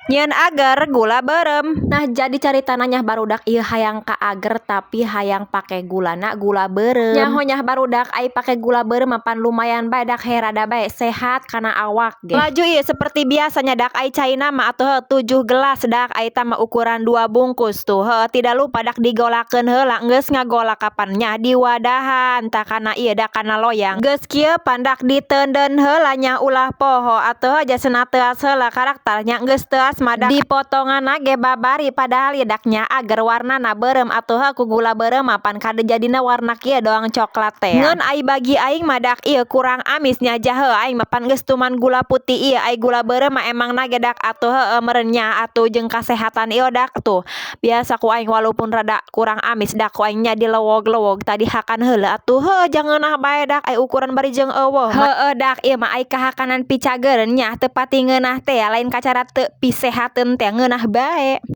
Nyieun agar gula beureum. Nah, jadi caritana nya, barudak, ieu hayang ka ager tapi hayang pake gulana gula beureum. Nyaho nya, barudak, ai pake gula beureum mah pan lumayan bae dak, rada bae sehat kana awak ge. Laju ieu seperti biasanya dak, ai caina mah atuh heuh 7 gelas dak, ai eta mah ukuran 2 bungkus tuh. Heuh, tidak lupa dak digolakeun heula. Geus ngagolak kapan nya diwadahan tah kana ieu dak, kana loyang. Geus kieu pan dak diteundeun heula nya, ulah poho atuh, jasena teuas heula karakter nya. Geus teuas mah dak dipotonganna ge babari, padahal ieu dak nya agar warnana beureum atuh. Heuh, ku gula beureum mah pan kade jadina warna kieu doang, coklat teh. Ngeun ai bagi aing mah dak ieu kurang amis nya jah. Heuh, aing mah pan geus tuman gula putih ieu, ai gula beureum mah emangna ge dak atuh. Heueuh meureun nya atuh jeung kasehatan ieu dak tuh biasa ku aing, walaupun rada kurang amis dak ku aing nya dilewog-lewog tadi hakan heula atuh. Heuh, jangeunah bae dak, ai ukuran bari jeung eueuh. Heueuh dak, ieu mah ai kahakanan picageureun nya, teu pati ngeunah teh, lain kacara teu pisehateun teh, ngeunah bae.